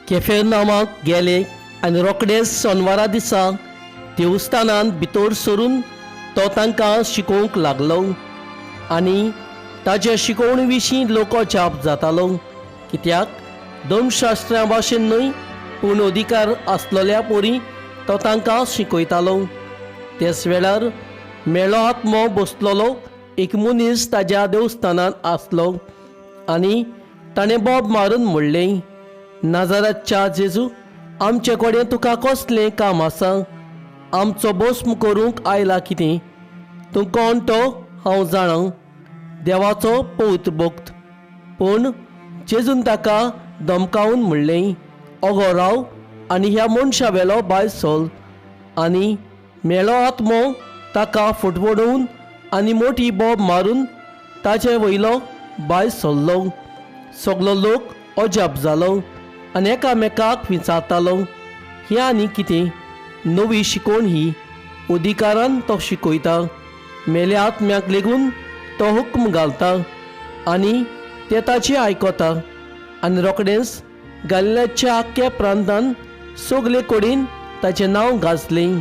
केफेरनामाक गेले आनी रोखडेच सोनवारा दिसा देवस्थानांत भितर सरून तो तांकां शिकोवंक लागलो. आनी ताच्या शिकोवणे विशीं लोक अजाप जातालो, कित्याक धर्मशास्त्रा भाशेन न्हय पूण अधिकार आसलेल्या पोरी तो तांकां शिकयतालो. त्याच वेळार मेलो आत्मो बसलेलो एक मनीस ताज्या देवस्थानांत आसलो आनी ताणें बोब मारून म्हणलें, नाजाराच्या जेजू, आमचे कडेन तुका कसलें काम आसा? आमचो भस्म करूंक आयला कितें? तूं कोण तो हांव जाणा, देवाचो पवित्र भक्त. पूण जेजून ताका धमकावन म्हणलें, ओगो राव आनी ह्या मनशा वेलो भायर सोल. आनी मेलो आत्मो ताका फुटवडोवन आनी मोठी बोब मारून ताचे वयलो भायर सरलो. सगलो लोक अजाप जालो आनी एकामेकाक विचारतालो, हें आनी कितें नवी शिकवण ही? अधिकारान तो शिकयता, मेल्या आत्म्याक लेगून तो हुक्म घालता आनी ते ताची आयकता. आनी रोखडेंच गालिल्याच्या आख्ख्या प्रांतान सगले कडेन ताचें नांव गाजलें.